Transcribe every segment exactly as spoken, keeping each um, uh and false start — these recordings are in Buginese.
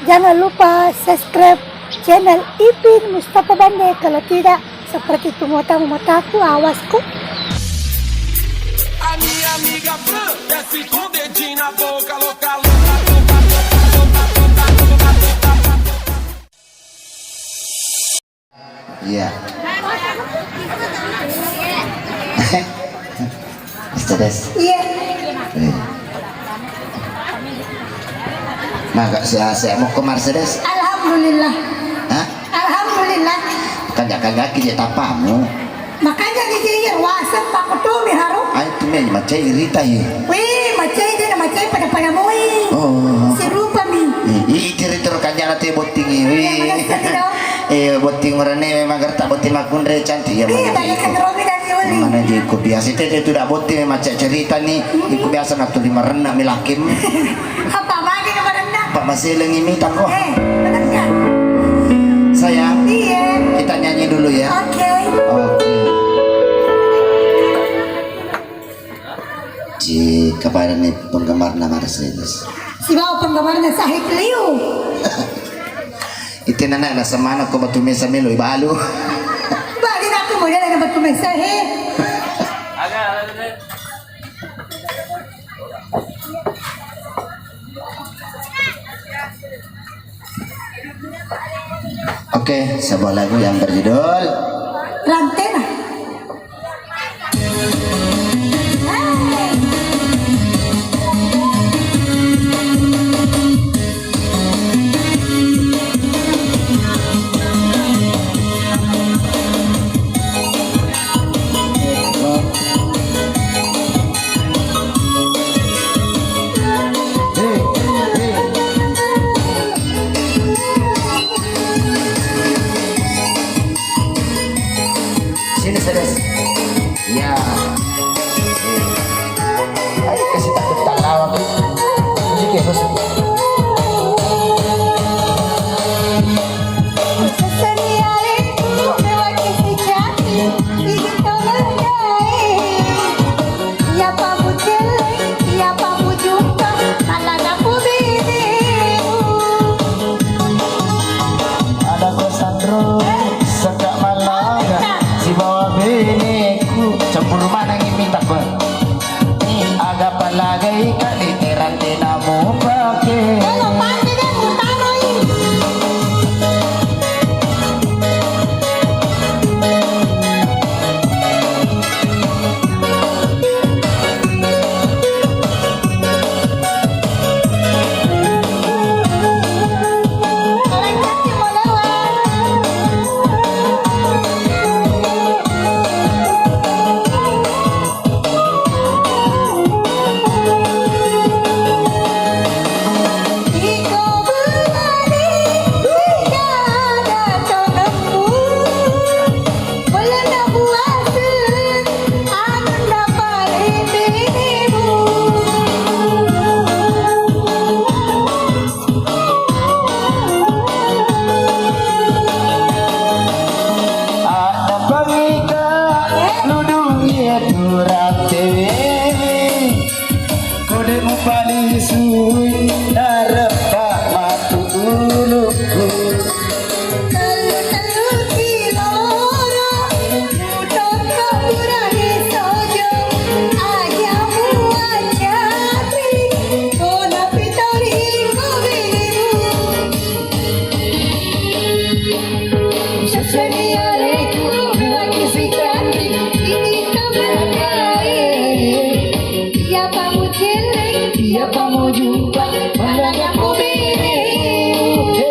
Jangan lupa subscribe channel Ipin Mustafa Bande, kalau tidak seperti itu matamu, mataku, awasku. Iya. Mercedes. Iya. Eh. Maka sia-sia mau ke Mercedes? Alhamdulillah. Hah? Alhamdulillah. Kanja-kanja ki je tapamu. Makanya di sini WhatsApp aku tuh mi haro. Ai tu me macai rita ye. Wih, macai je na macai pada-pada moi. Oh. Serupa mi. Ih, ih, cerita ro kanjana te botting ye. Iya, wih. Makasih dong. Eh, botting orane memang gertak botting makunre cantik ya. Iya, banyak yang romi dan yuli. Mana je ku biasa te, te tu dak botting memang cak cerita ni. Hmm. Iku biasa na tuli marenna mi lakim. Apa bagi na marenna? Pak maselengi mi tako. Eh, bener nggak? Sayang. Iya. Kita nyanyi dulu ya. Oke. Oke. Ci kepada ni penggemarna Mercedes. Sibawa penggemarna Sahid Liu. Itu nana na semana ko batu mesa melo ibalu. Bagi aku model ada batu mesa he. Oke, sebuah lagu yang berjudul Rantena. Sini, serius. Ya. Ayo kasih takut tak lawak. Musik ya, musik. Iya pamu celleng, iya pamu jumpa, malaga ku binimu. Ada ko sanro, seka malaga, sibawa biniku, cemburu maneng minta ko. Aga palagai kali terang tena mupake. Kalau pake dia mutaroi. Addampengika ludungi aturan tewe. Kode mupalisui nareppa matu ulukku. Tellu-tellu kiloro, mutokko purani sojo, aja muacapi, kona pitori ko binimu. Seseni aleku, lagi si cantik, ini kamar kaya. Iya pamu celleng, iya pamu jumpa, malaga ku binimu.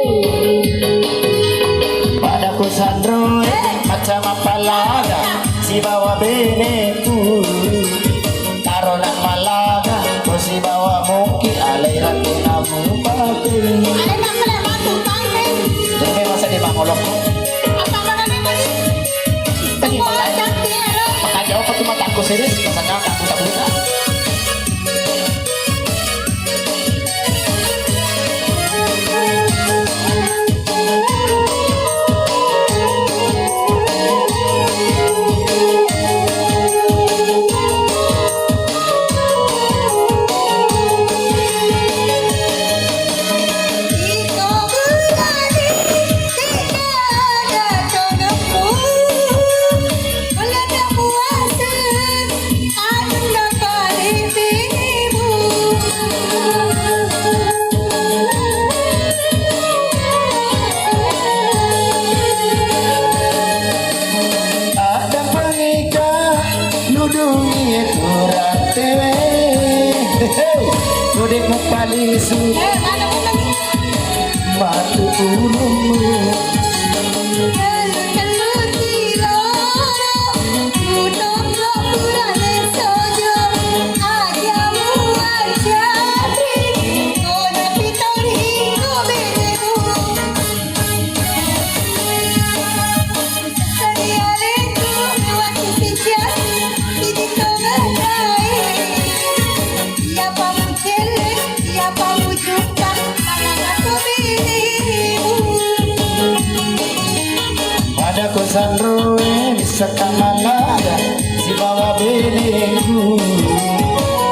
Pada ku sanro, macam apa laga, sibawa biniku. Taro na malaga, ko sibawa muki, alai ratu namu batu. Alai makkeda batu, paimeng. Jadi masa di mangolokku. Apa mana nih tadi? Tadi makan. Makan jauh apa tuh mataku serius, masa kakak buta-buta. Matu ulummu. Pada kusanroe, bisa kamalada, sibawa benengku.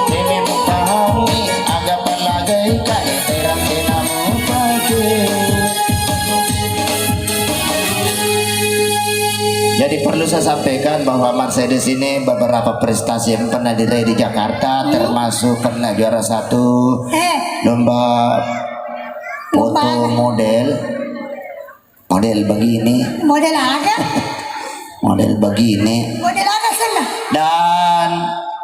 Ini mupahangi, aga palagai ka, terang denamu pake. Jadi perlu saya sampaikan bahwa Mercedes ini beberapa prestasi yang pernah diraih di Jakarta, termasuk pernah juara satu lomba foto model, model begini, model aga? Model begini. Model aga sana? Dan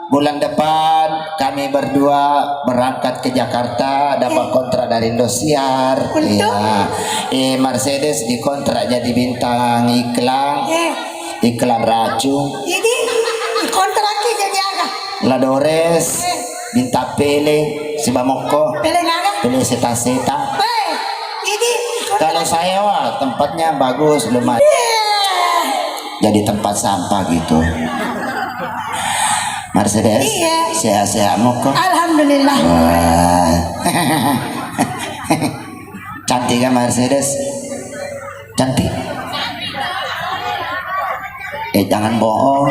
bulan depan kami berdua berangkat ke Jakarta, dapat kontrak dari Indosiar. Untuk? Iya. Eh, Mercedes dikontrak jadi bintang iklan. Eh. Iklan racung. Jadi kontrak jadi aga? La Dores, bintang pele, siba mokko. Pele aga? Pele seta-seta. Eh, jadi kalau saya, wah, tempatnya bagus, lumayan. Iya. Jadi tempat sampah gitu. Mercedes, iya, sehat-sehat mokko? Alhamdulillah. Wah. Cantik kan Mercedes? Cantik? Eh, jangan bohong.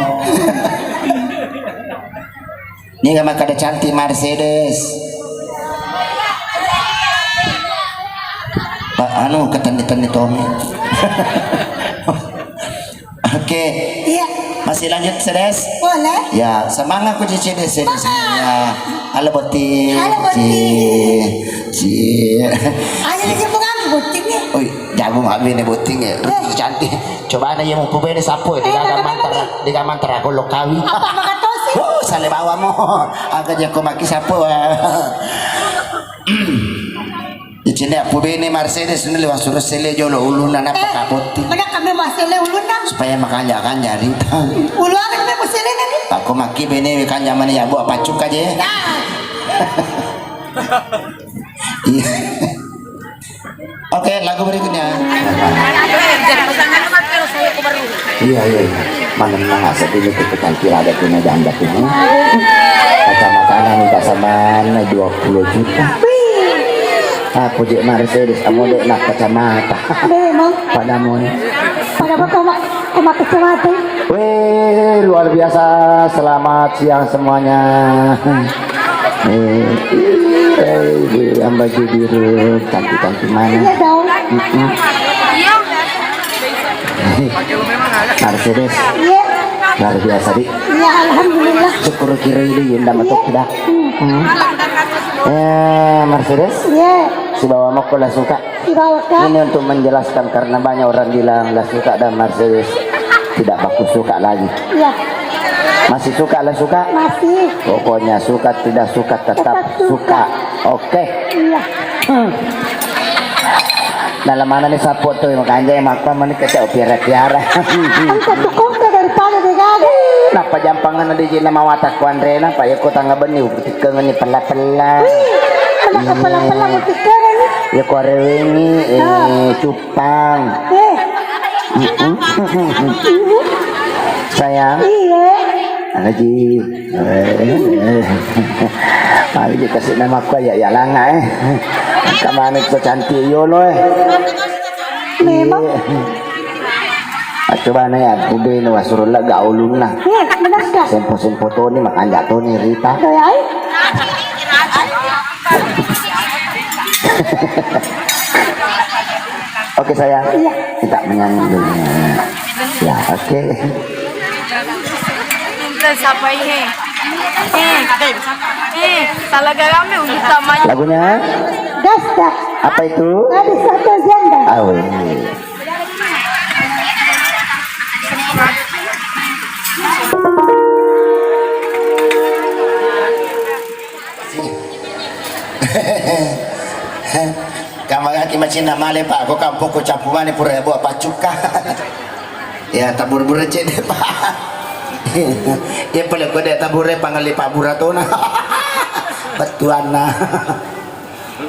Ini kan makkeda cantik Mercedes. Pak, anu, ketenni-tenni Tommy. Oke. Iya. Masih lanjut, Sedes? Boleh. Ya, semangat ku Cici deh, Sedes. Semangat. Ya. Halo, Boti. Halo, Boti. Ci. Ci. Ayo, Cici, bukan Boti nih. Oi, jago mabbi nih Boti ya. Eh. Cantik. Coba na iya mau pubene sapo, eh, degaga mantara, degaga mantara golok kawi. Apa maka tosi? Uh, sale bawa mo. Aga jako maki sapo. Di sini aku bene Mercedes ini lewat suruh sele jolo ulunna napa kapotti. Mana kami masele ulunna? Supaya makanja-kanja rita. Ulu apa kami masele nanti? Aku maki bene kanja mana ya buat pacuk aja. Nah. Iya. Oke, lagu berikutnya. Iya, iya, iya. Mana menang asap ini tuh, kita kira ada punya janda tuh. Kacamata nani kasaman dua puluh juta. Ah, pojok Mercedes, kamu dek nak kacamata. Memang. Pada mon. Pada apa kau mak-, kau mak kacamata? Weh, luar biasa. Selamat siang semuanya. Eh, eh, eh, Mbak Judiro, cantik-cantik mana? Iya dong. Mm-mm. Mercedes. Iya. Luar biasa, Dik. Iya, alhamdulillah. Syukur kira ini Yunda metok dah. Hmm. Eh, Mercedes? Iya. Sibawa mokko la suka. Sibawa ka. Ini untuk menjelaskan karena banyak orang bilang la suka dan Mercedes tidak baku suka lagi. Iya. Masih suka la suka? Masih. Pokoknya suka tidak suka tetap suka. Tetap suka. Oke. Iya. Hmm. Dalam mana nih sapo tuh, makanya makko mani kecek piara-piara. Kan satu kongko daripada degaga. Napa jampangan di jina mawata kuanrena, Pak, ya, ko tangga benni, utikkengen ni pella-pella. Wih, kenapa pella-pella utikkengen ni? Ya, ko arewengi, eh, cupang. Eh. Mm-mm. Sayang. Iya. Anak ji. Eh, eh. Mari kita sih nama aku ya, ya langa, eh. Kamane so cantik yolo, eh. Memang. Iya. Ah, coba na ya, aku beno wasuro la gaulunna. Iya, benar dah. Sempo-sempo toni makanja toni rita. Doyai. Oke, sayang. Iya. Kita menyanyi dulu. Ya, oke. Minta siapa ini? Eh, eh, salah garamnya untuk tamanya. Lagunya? Gas dah. Apa itu? Gadis atau janda? Ah, weh. Kamagaki macinna male, Pak, ko kampokku cappu mane pura buah paccukka. Ya, tabure-bure cedde, Pak. Ya, pale ko de tabure, pangelli Pak Buratona. Bettuanna.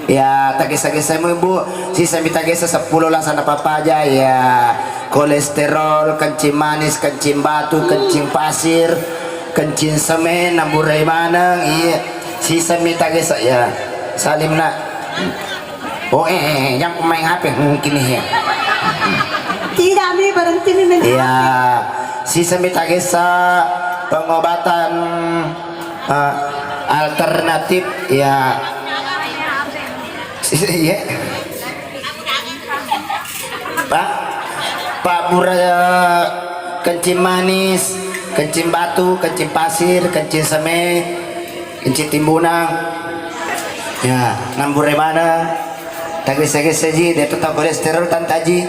Ya, tagesa-gesa mu, Bu. Sisami tagesa seppulo lasa na papaja, ya. Kolesterol, kencing manis, kencing batu, kencing pasir, kencing semen, namburai maneng, iya. Sisami tagesa, ya. Salim, Nak. Oh, eh, eh, eh, jangan main H P mungkin, ya. Tidak, Mi, berhenti, Mi, main Iya, H P. Sisami tagesa pengobatan, eh, alternatif, ya. Iya. Pak, Pak Bura, kencing manis, kencing batu, kencing pasir, kencing seme, kencing timbunang. Ya, nambure mana? Tagesa-gesa ji, de tu tau kolesterol tanta ji.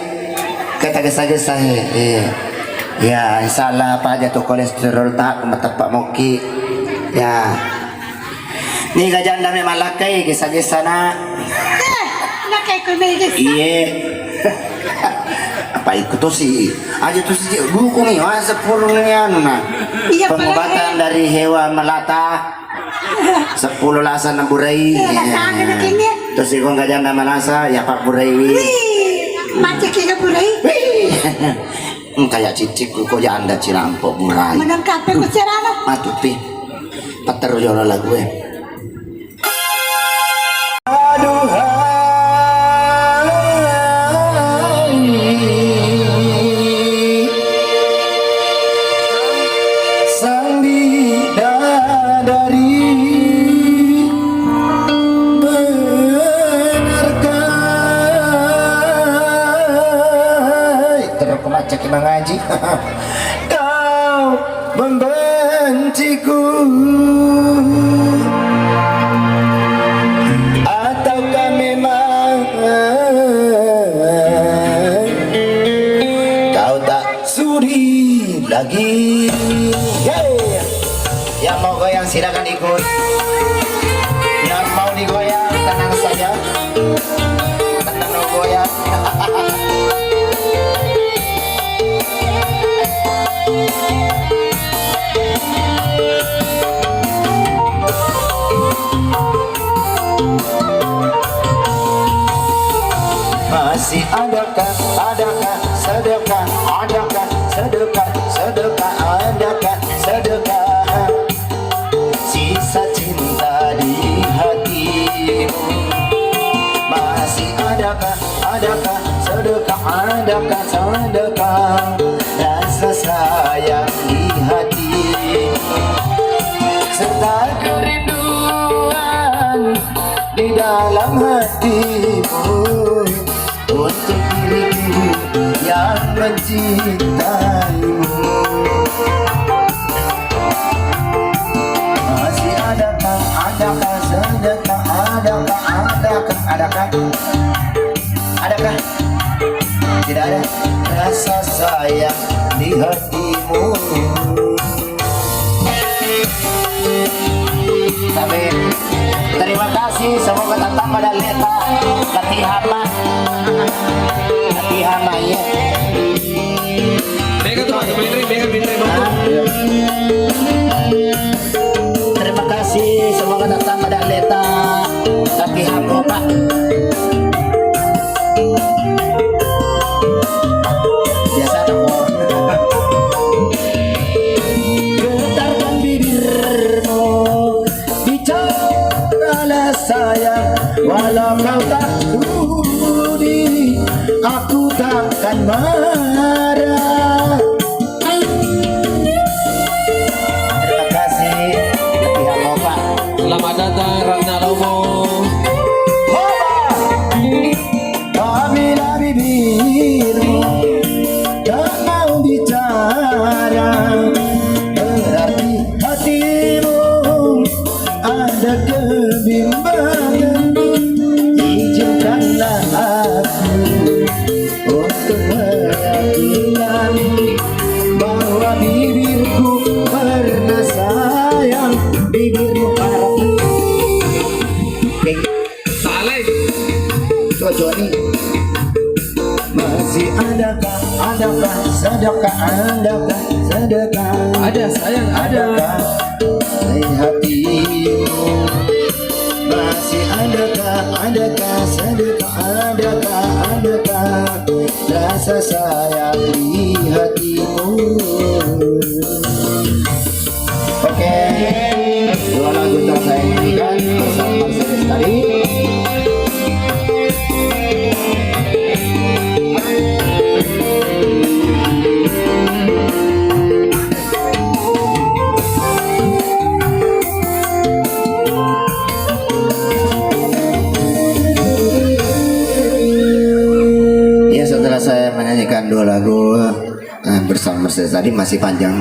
Ke tagesa-gesa, eh, eh. Ya, insya Allah apa aja tu kolesterol tak mateppa moki. Ya. Niga janda me malakkai gesa-gesa na. Eh, nakkai ko me gesa. Iye. Apa ikut tosi? Aja tosi dukung iyo, ah, sepuluh ni anu na. Iya, pengobatan pala, eh, dari hewan melata. Sepuluh lasa na burai. Iya, lasa anu na kini. Tosi ko nggak janda malasa, ya Pak Burai wi. Wih, macet kini Burai. Wih. Engka ya cicikku ko janda cirampo burai. Menang kape ko cerana. Matupi. Patteru jolo lagu e. Aduhai, sang bidadari, benarkah? Terus ku macaki mangaji. Kau membenciku, ataukah memang kau tak sudi lagi? Yeay. Yang mau goyang silakan ikut. Yang mau digoyang tenang saja. Tenang goyang. Masih adakah, adakah, sedekah, adakah, sedekah, sedekah, adakah, sedekah? Sisa cinta di hatimu. Masih adakah, adakah, sedekah, adakah, sedekah, rasa sayang di hatimu? Serta kerinduan di dalam hatimu untuk diriku yang mencintaimu. Masih adakah, adakah, sedekah, adakah, adakah, adakah, adakah? Tidak ada rasa sayang di hatimu. Tapi terima kasih, semoga tetap pada leta. Latihan mah. Latihan mah, iya. Mega tuh, Mas. Pinri, mega, pinri, Mas. Terima kasih, semoga tetap pada leta. Latihan mah, Pak. Biasa dong. Getarkan bibirmu, bicaralah sayang, walau kau tak sudi, aku takkan marah. Terima kasih. Latihan lomba. Selamat datang, Ratna Lomo. Hoba! Apabila bibirmu tak mau bicara, berarti hatimu ada kebimbangan. Izinkanlah aku untuk meyakinkan bahwa bibirku pernah sayang, bibirmu pernah Cocok nih. Masih adakah, adakah, sedekah, adakah, sedekah? Ada, sayang, ada. Adakah di hatimu? Masih adakah, adakah, sedekah, adakah, adakah rasa sayang di hatimu? Oke, dua lagu telah saya nyanyikan bersama Mercedes tadi. Ya, setelah saya menyanyikan dua lagu, eh, bersama Mercedes tadi, masih panjang,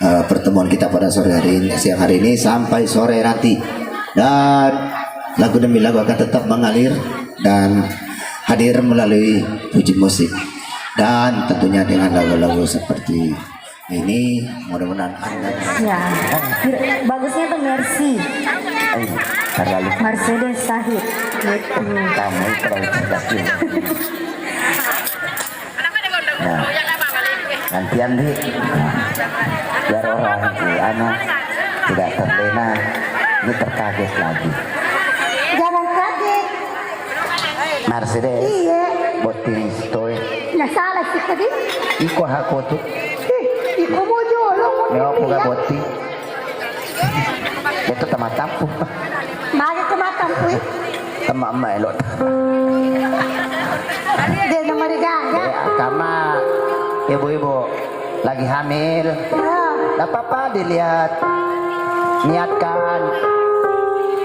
eh, pertemuan kita pada sore hari ini, siang hari ini sampai sore nanti. Dan lagu demi lagu akan tetap mengalir dan hadir melalui Puji Musik. Dan tentunya dengan lagu-lagu seperti ini, mudah-mudahan Anda. Ya. Bagusnya tuh Mercy. Eh, terlalu. Mercedes Sahid. Gitu. Kamu terlalu cerdas juga. Nah, gantian, Di. Nah, biar orang, eh, anu, tidak terlena, ini terkaget lagi. Jangan kaget. Mercedes. Iya. Botting sitoe. Nah, salah sih tadi. Iko hako tu. Ih, iko mau jolo, mau. Neo aku gak botting. Itu tempat tampung. Mari ke makamku, eh. Emak-emak elok. Dia nomor gaga. Eh, kama ibu-ibu lagi hamil. Ah. Nggak apa-apa dilihat. Niatkan.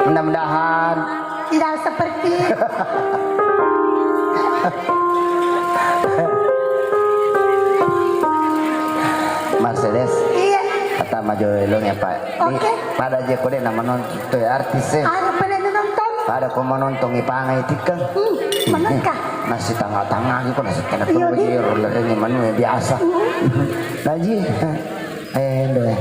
Mudah-mudahan. Tidak seperti. Mercedes. Iya. Kata Majo Elong ya, Pak. Oke. Pada je ko de' na menonton artis e. Anu pada nonton. Pada ko menonton ipangai tikkeng. Hmm, menengka. Nasi tanga-tanga gitu, nasi tanga-tanga. Iya, di. Ro lereng manu biasa. Hmm. Naji. Eh, deh.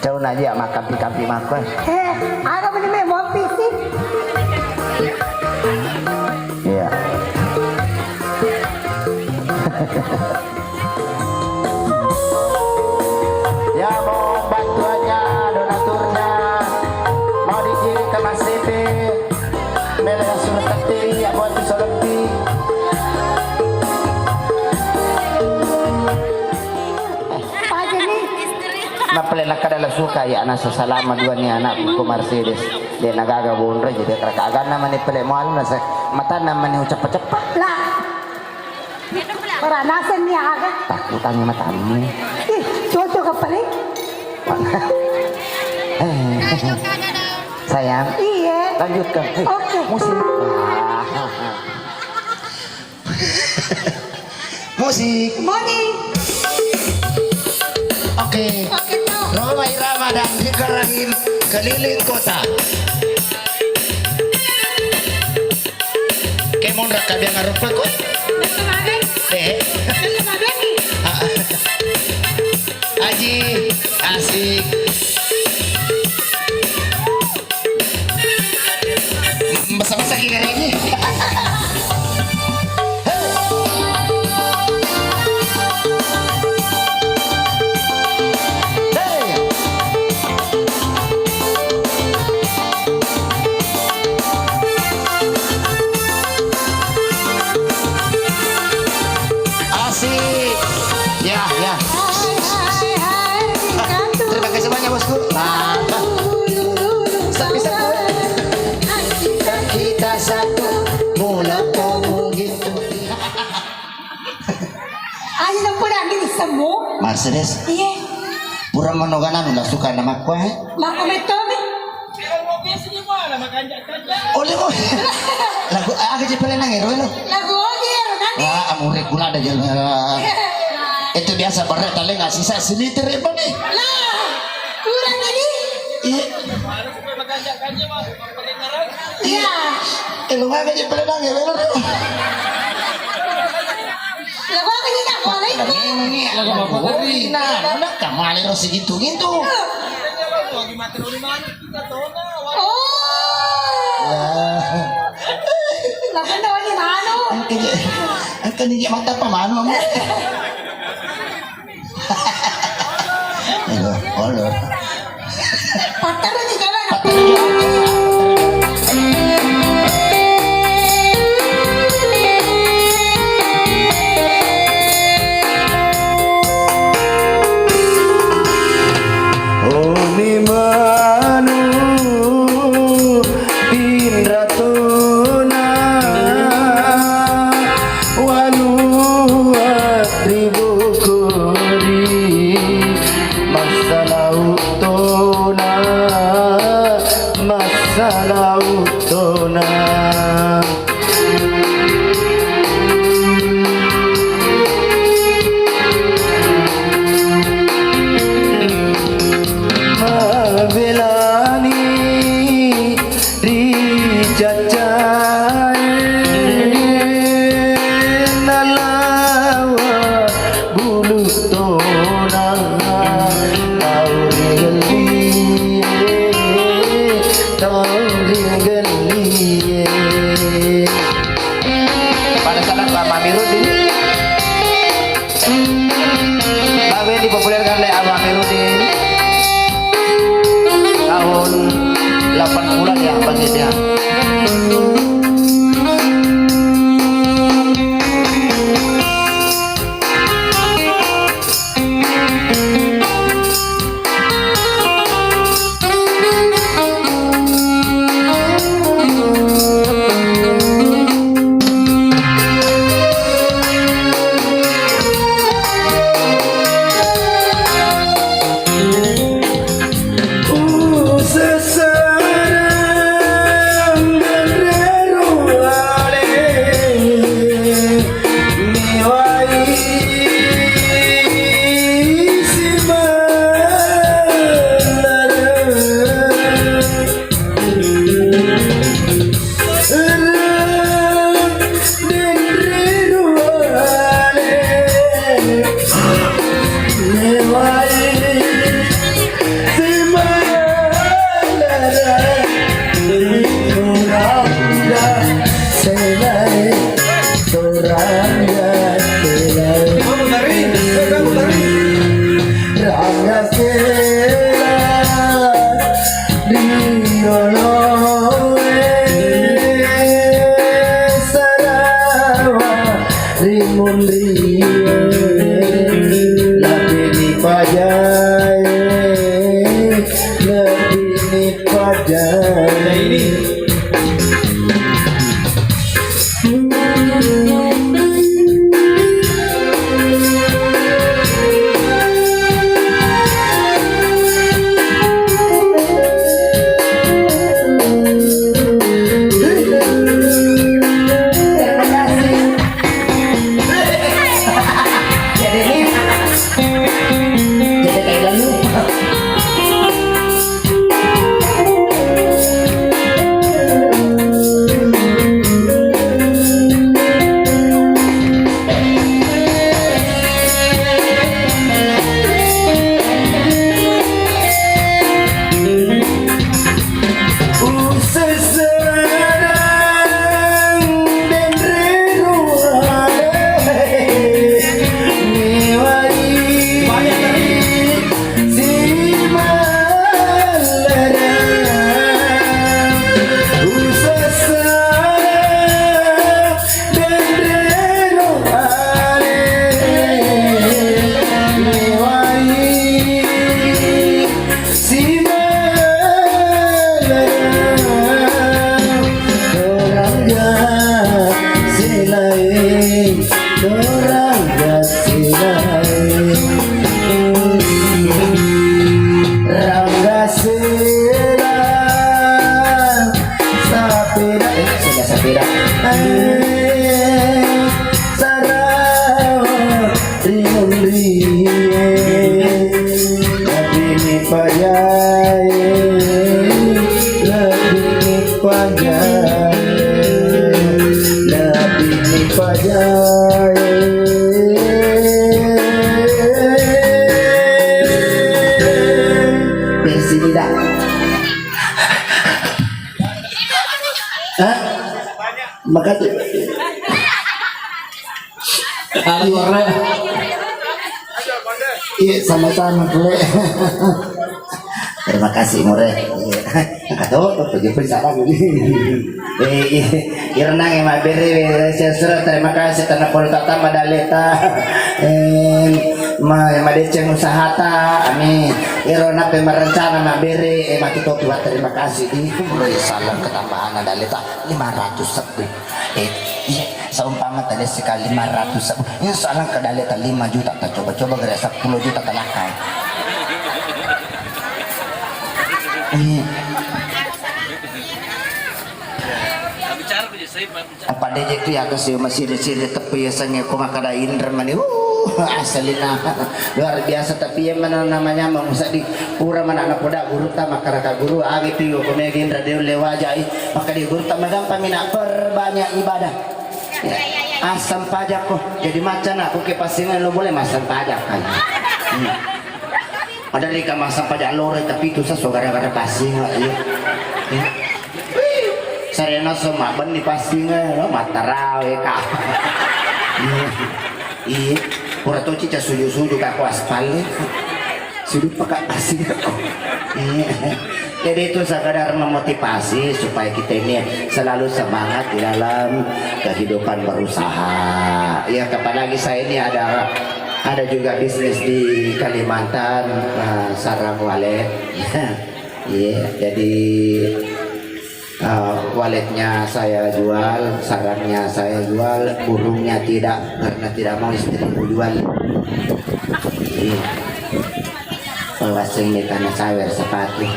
Cau naji ya makan pikampi mako. Eh, ada meni me mau pisi. Iya. Ya, mohon bantuannya, donaturnya. Mau dikirim ke Mas Siti. Mele surat keti, ya, buat disoloti. Apa aja nih? Mapele nakada la suka ya, nasa salama dua ni anakku ko Mercedes. De' nagaga bonre jadi kara aganna mani pele mual nasa matanna mani ucappa-cappa. Lah. Ora naseng ni aga. Takutangi matanni. Ih, cocok apa nih? Eh, sayang. Iya. Lanjutkan. Eh, oke. Musik. Musik. Morning. Oke. Oke, toh. Rhoma Irama dan Rika Rahim keliling kota. Kemon raka biang arupa ko. Eh. Ah. Aji, asik. Basa-basa gini lagi. Asik. Ya, ya. Terima kasih banyak, Bosku. Nah. Sapi satu. Kita satu. Mula komo gitu. Ayo, nampu dah gini semua. Mercedes. Iya. Pura manoga nanu lah suka nama kue. Mako metomi. Oleh mo. Lagu aga je pale nang ero lo. Lagu ogi ero nanti. Ah, amure kula ada je. Itu biasa berat tale nggak sisa siliter apa nih? Lah, kurang ini. Iya. Iya. Eh, lo aga je pale nang ero lo. Lagu aga je tak boleh. Ini lagu apa? Nah, mana kamale ro segitu gitu. Oh. Ya. Lapenna wani manu. Engka je, engka ni je mata apa manu kamu? Aduh, aduh. Pattara ni jalan. Oni manu pinratona, walu ri bukuri, massalau tona, massalau tona. Mabelani ri cacae nalawa bulu tona, tau ri gellie, tau ri gellie. Pada sana Pak Mamirudin. Lagu yang dipopulerkan oleh Abah Amiruddin tahun delapan puluhan ya, Bang Yusya. Rangga sela ri oloe, sarawa ri munrie, lebbi ni pajae, lebbi ni pajae. Sibawa dorang gasilae, dorang gasilae. Rangga sela sapeda, eh, sela sapeda. Eh, sarawa ri munrie, lebbi ni pajae, lebbi ni pajae, lebbi ni pajae. Pensiunna. Hah? Makati Ayo, Re. Iya, sama-sama, Re. Terima kasih, More. Iya. Kata apa? Pergi pun salah, gitu. Eh, iya. Irnang yang mabbere, saya suruh terima kasih, tanah pol tata madaleta. Eh, ma-, madeceng usahata, amin. Iro nape merencana mabbere, eh, mati topi, terima kasih. Ih, mulai salam ketambahan daleta lima ratus sebbu. Eh, iya, seumpama tadi sekali lima ratus ribu, insya Allah kedale ta lima juta, ta coba-coba gere sepuluh juta talakai. Iya. Apa deje tu ya, ke si masiri-siri tepi ya, sange ko makkada Indra mani. Uh, asalina luar biasa, tapi yang mana namanya mau sedih. Pura mana anak poda guru ta makaraka guru agi tu yo, ko mega Indra deo lewajai. Maka di guru ta magang pamina perbanyak ibadah. Ya. Asam pajak ko. Jadi macan aku ke Pasinga lo boleh masam pajak kan. Hmm. Ada rika masam pajak lore tapi itu sesuai gara-gara Pasinga, iya. Iya. Sarena semua ben di Pasinga lo matarawe ka. Iya. Iya. Pura toci ca suju-suju ka aku aspal. Sudut peka asing. Iya. Jadi itu sekedar memotivasi supaya kita ini selalu semangat di dalam kehidupan berusaha. Ya, apalagi saya ini ada, ada juga bisnis di Kalimantan, eh, sarang wallet. Iya, jadi Eh, walletnya saya jual, sarangnya saya jual, burungnya tidak, karena tidak mau istriku jual. Iya. Pawasing di tanah sawer sepatu.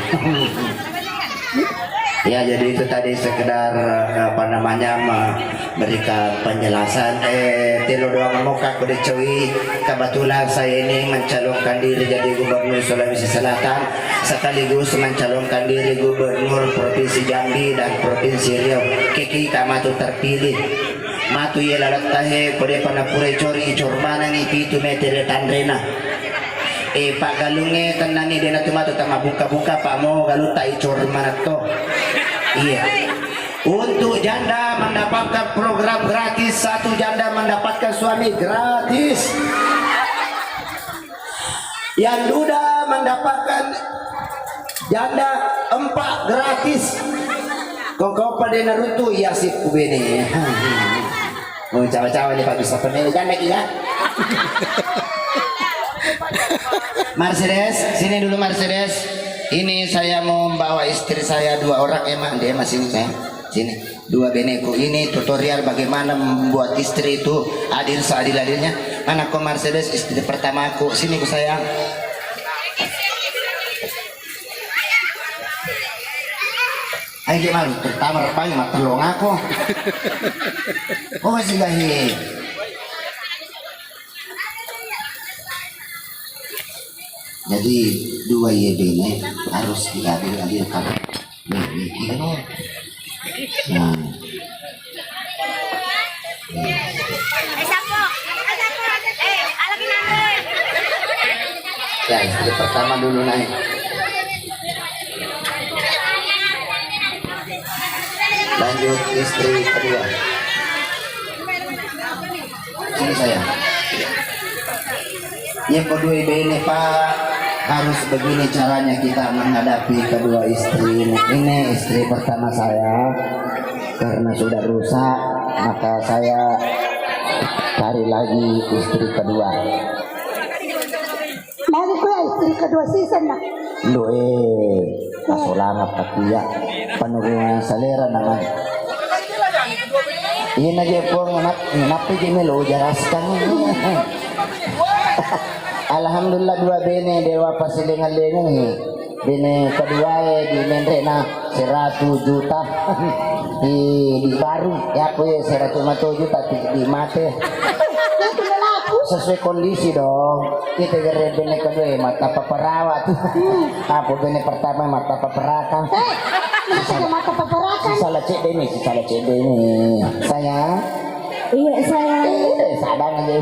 Ya, jadi itu tadi sekedar, eh, apa namanya, memberikan penjelasan. Eh, telo doang mau aku dicoi. Kebetulan saya ini mencalonkan diri jadi gubernur Sulawesi Selatan. Sekaligus mencalonkan diri gubernur Provinsi Jambi dan Provinsi Riau. Kekita matu terpilih. Matu ye laleng tahe, kode pana pura cori, icor manengi pitu metere tanrena. Eh, Pak Galunge tenani dena tu matu tama buka-buka, Pak, mo galu ta icor manatto. Iya. Untuk janda mendapatkan program gratis, satu janda mendapatkan suami gratis. Yang duda mendapatkan janda empat gratis. Kau kau pada narutu ya si kubene. Oh, cawa-cawa nih Pak bisa pemilih janda ya. Mercedes, sini dulu Mercedes. Ini saya mau membawa istri saya dua orang, Emma, dia masih saya. Sini. Dua beneku ini tutorial bagaimana membuat istri itu adil seadil-adilnya. Mana ko Mercedes istri pertamaku? Sini ku sayang. Ayo malu pertama repangi mattelong aku. Oh, si gahi. Jadi dua ye bene harus diadil-adilkan. Nah, ya, istri pertama dulu naik. Lanjut istri kedua. Ini saya. Yang kedua bene, Pak, harus begini caranya kita menghadapi kedua istri ini. Ini istri pertama saya, karena sudah rusak, maka saya cari lagi istri kedua. Magi kuya istri kedua season na. Lu eh, asolangat tapi ya penurunan selera namanya. Ina je pong nap napi je melo jelaskan. Alhamdulillah dua bene dewa pasilengan lengan ni. Bene kedua e di menre na seratus juta. Di, di baru ya apa ya seratus lima puluh juta di, di mate. Sesuai kondisi dong. Kita gere bene kedua mata paparawa tu. Apa bene pertama mata paparaka. Eh, mata paparakan. Salah cek deh ini, salah cek deh ini. Sayang. Iya sayang. Eh, sadang aja.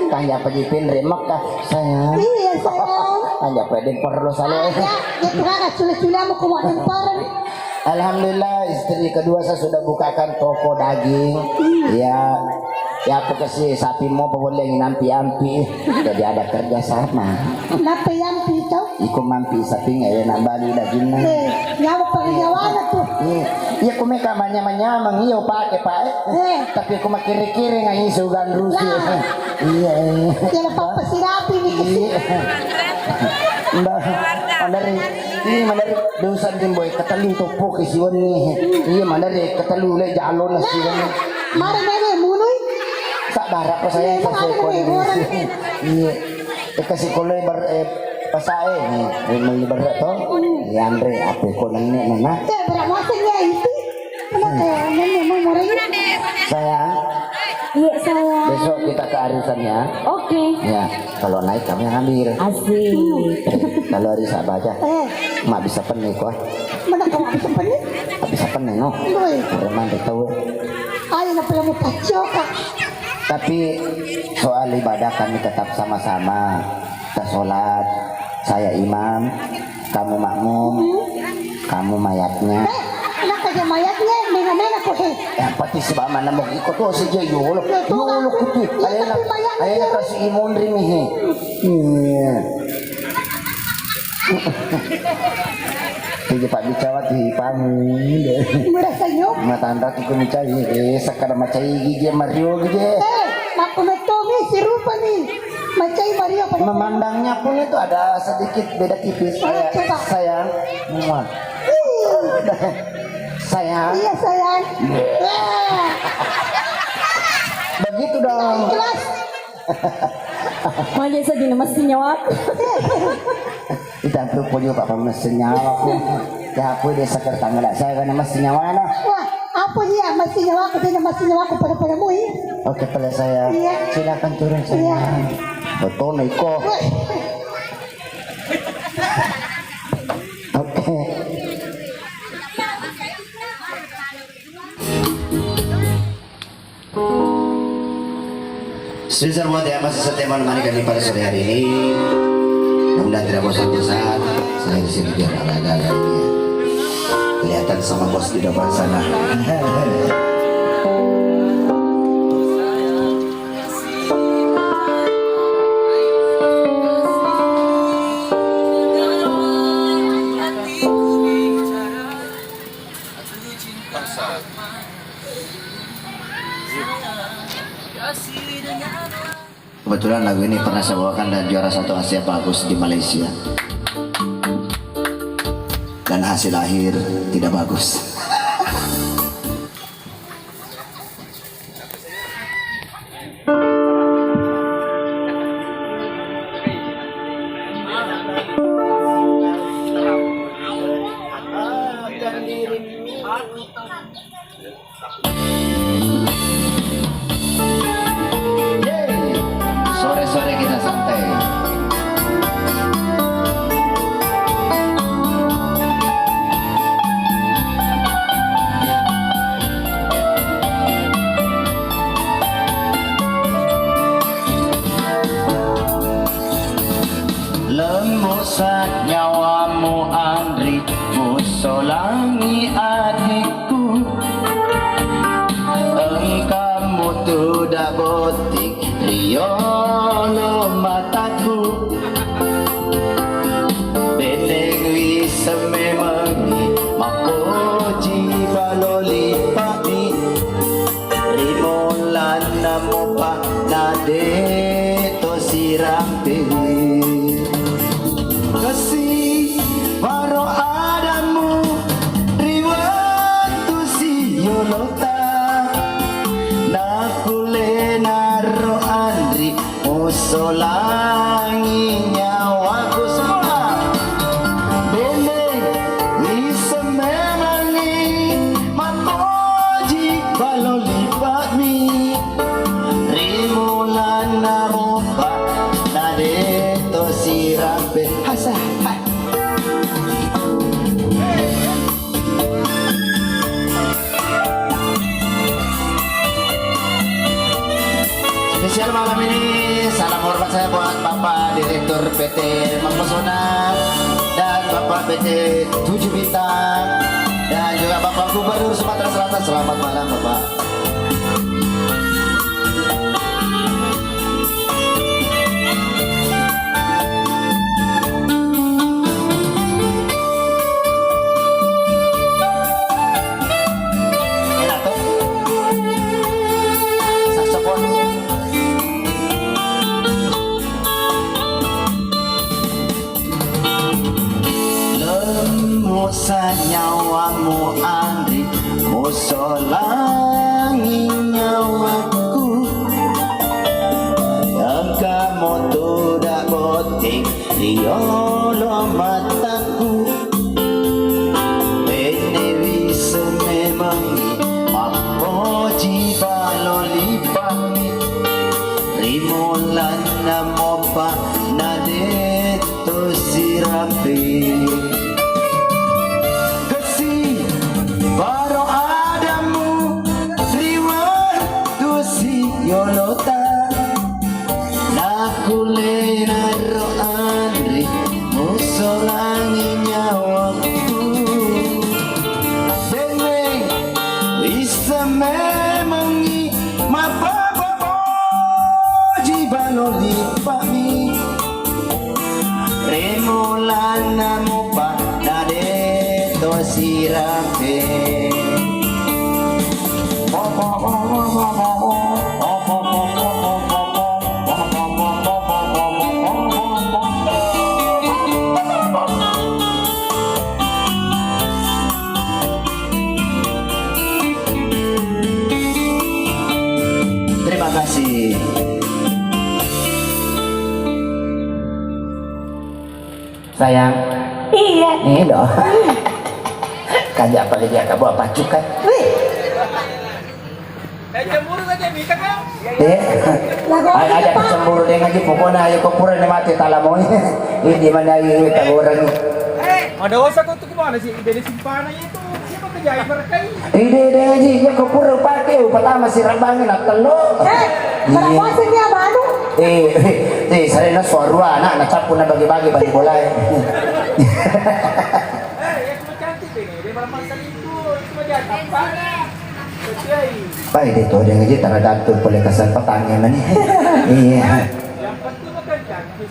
Tanya apa jipin remak kah? Sayang. Iya sayang. Tanya apa yang perlu salah. Ya, ya, cule-cule mau kuat yang parah. Alhamdulillah, istri kedua saya sudah bukakan toko daging. Ya, ya apa kasih sapi mau pebeli yang nampi-ampi. Jadi ada kerja sama. Kenapa yang itu? Iko mampi sapi nggak ya nambali dagingnya. Eh, nyawa penyawana tuh. Iya, iya, aku mereka manyamang-nyamang, iyo, pakai, Pak, eh. Eh. Tapi aku makin kiri-kiri nggak isu gandrusi. Nah. Iya, iya. Iya, Pak, pasti rapi nih. Iya. Mbak, Andari, ini Mandari, dosa tim boy, ketelli toppo ke siwon nih. Iya, Mandari, ketelli le jalo na siwon. Mari, mari, munui. Sabar apa saya, iya, kasih ada kode nih, orang. Iya. Eh, kasih kode bar, eh, pasae nih, eh, meli bar to. Iya, Andre, apa kok nenek nana? Cek, berak masuk ya, itu. Kenapa ya? Nenek mau murah ini. Sayang. Iya, sayang. Besok kita ke arisan ya. Oke. Ya, kalau naik kami yang ambil. Asik. Kalau hari Sabtu aja. Eh. Mak bisa penuh kok. Mana kau bisa penuh? Tak bisa penuh, no. Boy. Preman tahu. Ayo, nak pelamu pacok, Kak. Tapi soal ibadah kami tetap sama-sama. Kita sholat, saya imam, kamu makmum, kamu mayatnya. Eh, anak aja mayatnya, mena-mena kok, eh. Eh, pati sebab mana mau ikut tuh saja, yolo. Ya, tuh, yolo, aku. Kutu. Ya, ayo, tapi nak, mayatnya ayo, nak, dia kasih imun rini, he. Iya. Tiga Pak Bicawa, tiga Pak. Merasa nyok. Matanda tuh kami cai, eh, sekarang macai gigi, Mario gigi. Eh, aku netomi si rupa nih. Macai Mario pada memandangnya pun itu ada sedikit beda tipis. Oh, saya, coba. Sayang. Muah. Iya. Sayang. Iya, sayang. Iya. Begitu dong. Ikhlas. Magi sedih nama senyawaku. Kita tuh punya apa mesin nyawa aku. Ya aku desa kertangga saya kan nama senyawa nah. Wah, apa dia masih nyawa aku, dia masih nyawa aku pada-pada mui. Oke, pele saya. Iya. Silakan turun, iya, sayang. Betul, Iko. Wah. Oke. Spesial buat yang masih setia menemani kami pada sore hari ini. Mudah-mudahan tidak bosan-bosan. Saya di sini biar agak-agak ini ya. Kelihatan sama bos di depan sana. Kebetulan lagu ini pernah saya bawakan dan juara satu Asia bagus di Malaysia. Dan hasil akhir tidak bagus. Sore-sore kita santai. Lembusa nyawamu, Andri, musolangi adikku. Engka mutu da botting riolo mataku. Benneng wi semmemengngi mapoji balo lipa'mi. Ri molanna mopa nade to sirampe. Kasi waro adamu ri wettu siyolota. Nakulle naro anri musolangi nyawaku semua. Belle, wiseng memangi, mapoji balo lipa'mi. Ri mulanna mopa, nadeto sirampe. Hasa, hai. Spesial malam ini, salam hormat saya buat Bapak Direktur P T Mempesona dan Bapak P T Tujuh Bintang. Dan juga Bapak Gubernur Sumatera Selatan, selamat malam, Bapak. Enak tuh. Saksofon. Lemmu sanyawamu, Andri, musolangi nyawaku. Engka motoda botting riolo mataku. Bene wisseng memengngi mappoji balo lipammi. Ri molanna mopa nadetto sirape. Kesi baro adamu ri wettu siyolota. Nakkulena ro anri musolangi nyawaku. Denne wisseng memengngi mappapoji balo lipami. Ri molanna mopa nadetto sirape. Terima kasih. Sayang. Iya. Ini dong. Kaja apa lagi ya, kamu apa cukat? Wih. Eh, cemburu aja, Mika, kan? Eh. Lagu apa, aja Pak? Cemburu deh ngaji, pokoknya ayo kau pura nih mati talamoi. Ini di mana ini, tak orang. Eh, ada osa kau tuh kemana sih? Dari simpanannya itu. Ide-ide ngaji, iya ko pura upake, upatama sirabbangi nattello. Eh, iya. Pada puasa ni abanu. Eh, eh, eh, sarena suarua anak, nacappu na bagi-bagi bagi bolae. Pai de to de ngaji tara gantung pole kesempatan ya mani. Iya.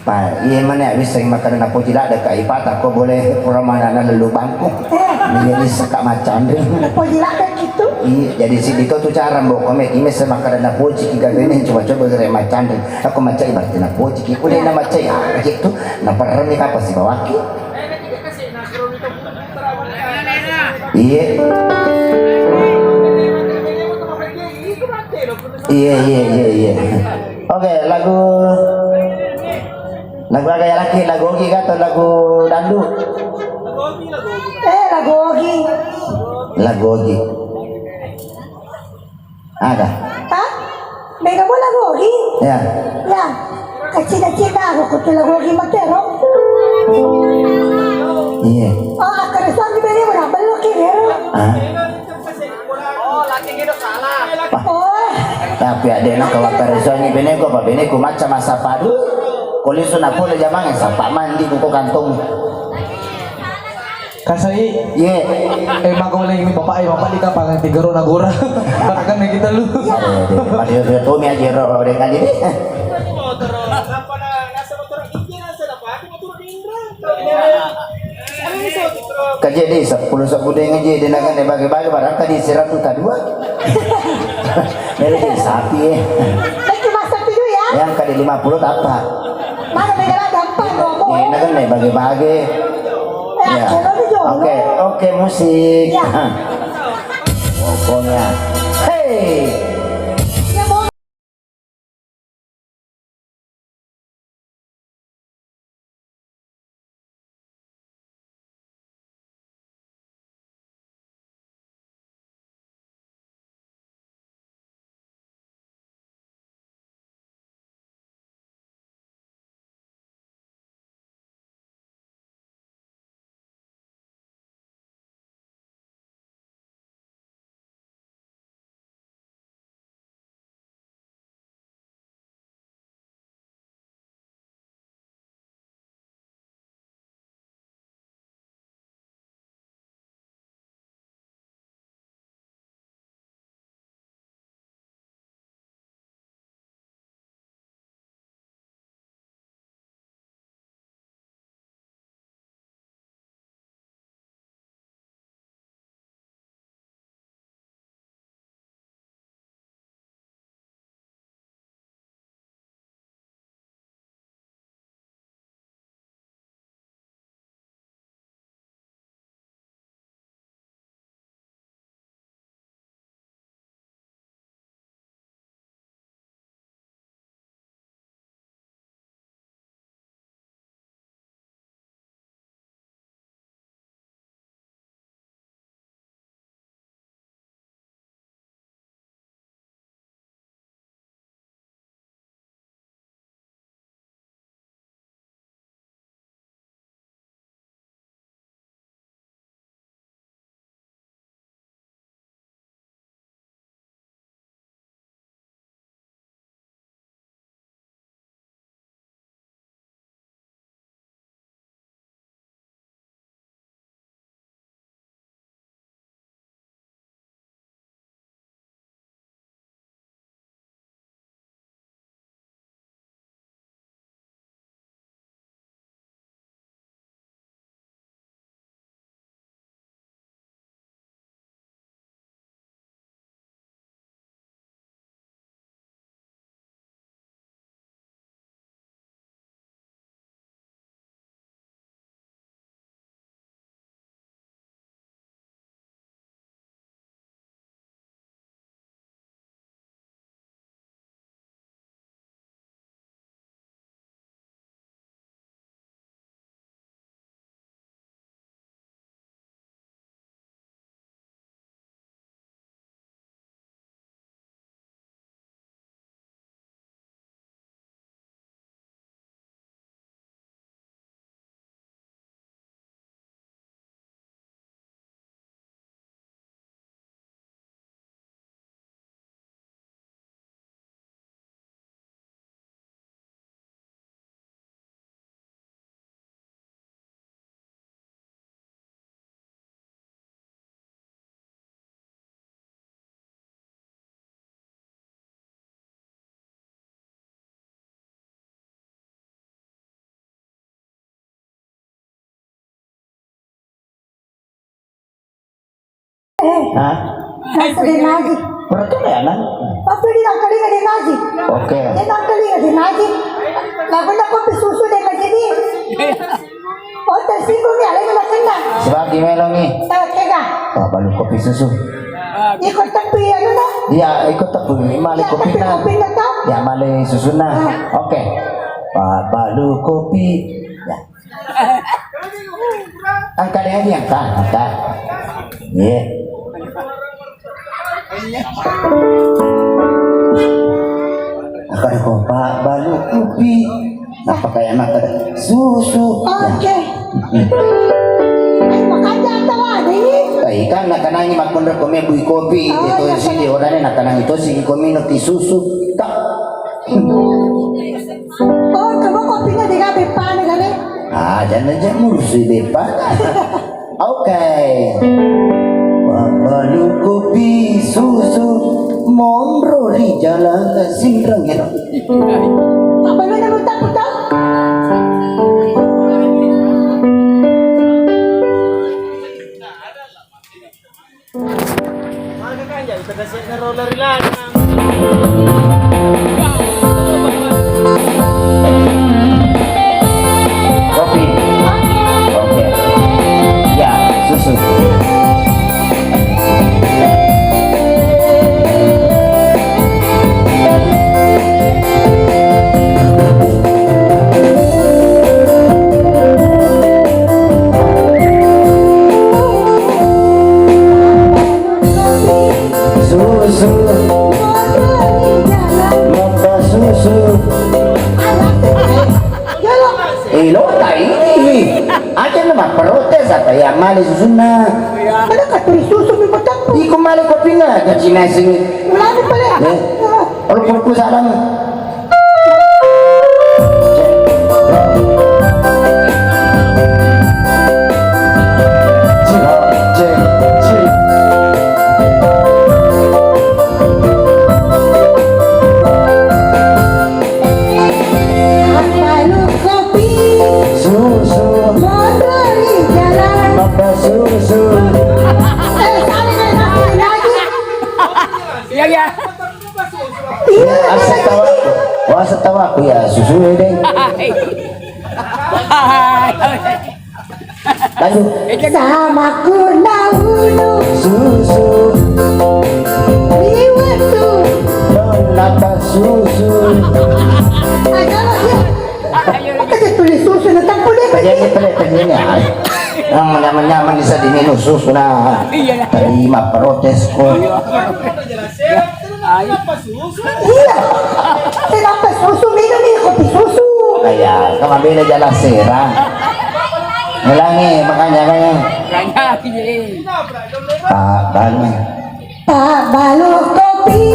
Pa, iya mana wisseng makkeda napoji ladde ka ipata ko boleh pura mana na lelu bangku. Iya wisseng ka macanri. Napoji ladde gitu. Iya, jadi si dito tu cara mbok kome ime se makkeda napoji ki gagene coba-coba gere macanri. Aku macai berarti napoji ki. Udah na macai ah gitu. Na permi kapa si bawaki. Iya. Iya, iya, iya, iya. Oke, lagu, lagu aga ya laki, lagu Ogi kah atau lagu dangdut? Eh, lagu Ogi. Lagu Ogi. Aga? Hah? Mega mo lagu Ogi? Ya. Ya. Kecil-kecil dah aku kutu lagu Ogi matero. Iya. Oh, akar suami beli murah belok ya. Ah. Oh. Tapi adena kawakkarisangi beneku, apa beneku macca massapadu. Ko lisu napole jamang, sapa mandi ko kantong. Kasai. Ye. Eh, magoleng ini bapak, eh, bapak di kapang tiga ro nagora. Bahkan kita lu. Pada itu mi aja ro dengan ini. Kaje di seppulo sebbu de ngaji de naga de bage-bage barang tadi seratus ka dua. Mere de sapi eh. Lagi masak dulu ya. Yang kade lima puluh tapa. Mana beda lagi apa ngomong? Ini kan de bage-bage. Ya. Oke, oke musik. Ya. Pokoknya. Hey. Ya, mau Eh, hah? Nasa de' magi. Berarti ya, Nang? Tapi di nangkalinga de' magi. Oke. De' nangkalinga de' magi. Lagu na kopi susu de' magi ni. Oh, tersinggung ya, lagi nak kena. Sebab gimana nih? Eh, tega. Pak, balu kopi susu. Ikut tepi ya, lu, nah? Iya, ikut tepi. Mali kopi, nah. Kopi, nah, tau? Ya, mali susu, nah. Ah. Oke. Pak, balu kopi. Ya. Angkat aja, angkat, angkat. Iya. Angkat ko, Pak, balu kopi. Apa kayak mata susu? Oke. Hmm. Eh, makanya atau ada ini? Baik, kan nakanangi makkondro ko mebui kopi, oh, itu iya, sini orangnya nakanangi itu si ko minum ti susu. Tak. Oh, coba kopinya di kafe panas kali. Ah, jangan-jangan mursi deh, Pak. Oke. Mabbalu kopi susu monro ri jalan Sinreng, ya. Apa lu nak putar-putar? Kopi. Oke. Ya, susu. Susu. Mabba susu. Eh, lo tai ini. Aja na mapprotes apa ya mali susunna. Mana katuri susu mi patappu. Iko mali kopina, gaji nasi ni. Ulami pale. Eh. Kalau pukul salam. Susu. Monro ri jalan. Mabba susu. Eh, salah, salah, salah lagi. Iya, iya. Iya, asal tahu aku. Wah, asal tahu aku ya, susu deh. Lanjut. Sama ku naunu. Susu. Liwet tu. Napa susu? Ayo, ayo. Aja tulis susu na tappu deh. Tadi ini pelit, tadi ini. Ah. Yang nyaman-nyaman bisa diminum susu na. Iya, iya. Terima protes ko. Iya. Iya. Kenapa susu minum ini kopi susu? Iya, kamu beda jalan sera. Ulangi, makanya, makanya. Makanya, iya. Pak Banu. Pabbalu kopi.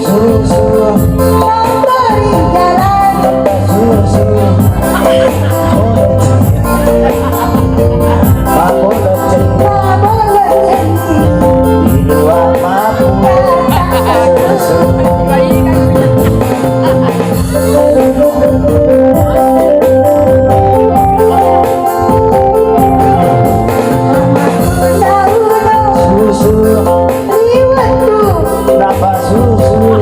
Susu. Memberi jalan. Susu. Pabolo ceng. Pabolo ceng. Di luar mampu. Susu. Susu. Liwet tu. Napa susu?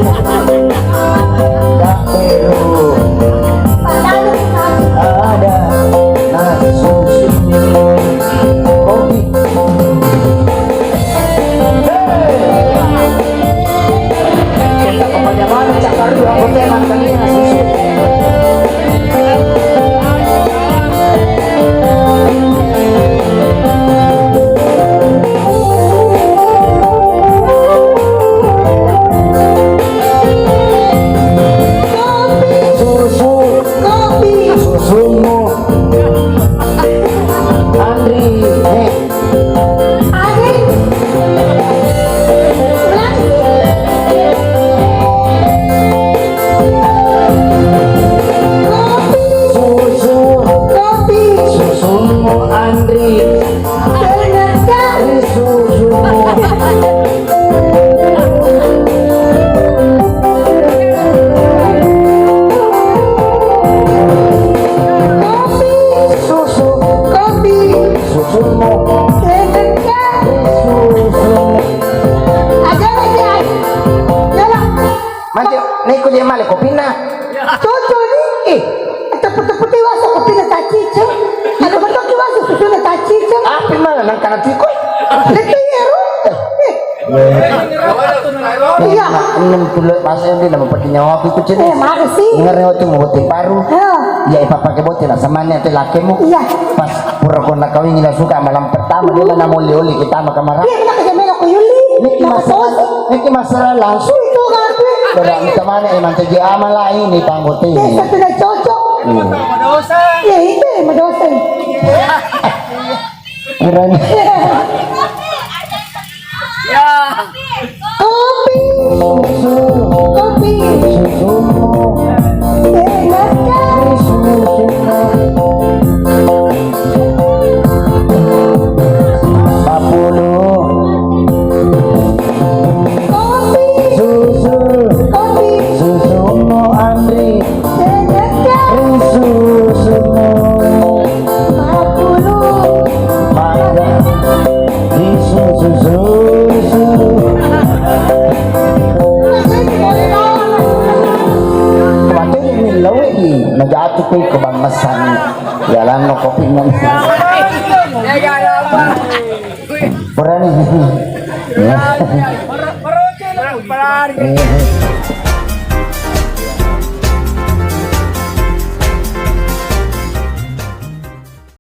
Tak perlu. Ada nasi susu. Kopi. Hei. Kita kebanyakan cakar dua kopi makan nasi susu. Susu. Kopi. Susumu. Andri. Eh. Neko je male kopina. Cocok ni. Eh, tepuk-tepuk ti waso kopina taciceng. Ada betul ki waso kopina taciceng. Apa mana nang kana tiko? Letih ya, Ru. Eh. Iya. Enam puluh masa yang dia nama pakai nyawa aku ikut cerita. Eh, mari sih. Dengar nyawa tu mau botol baru. Ya, eh, papa ke botol lah, sama ni tu lakimu. Iya. Pas pura kau nak kawin, ila suka malam pertama, dia mana moli-oli kita makan marah. Iya, kita kerja melok ke Yuli. Niki masalah, niki masalah langsung. Itu kan. Berarti mana emang kerja amal lah ini, panggote. Iya, satu dah cocok. Iya. Iya, itu emang dosa. Kurang. Ya. Kopi. Susu. Kopi. Susu. Enak kan? Susu. Empat puluh. Kopi. Susu. Kopi. Susumu, Andri. Susu, susu. Maka susu, susu. Waktu ini lawi, najatu kui ke bang masang. Jalan no kopi nang. Berani. Ya.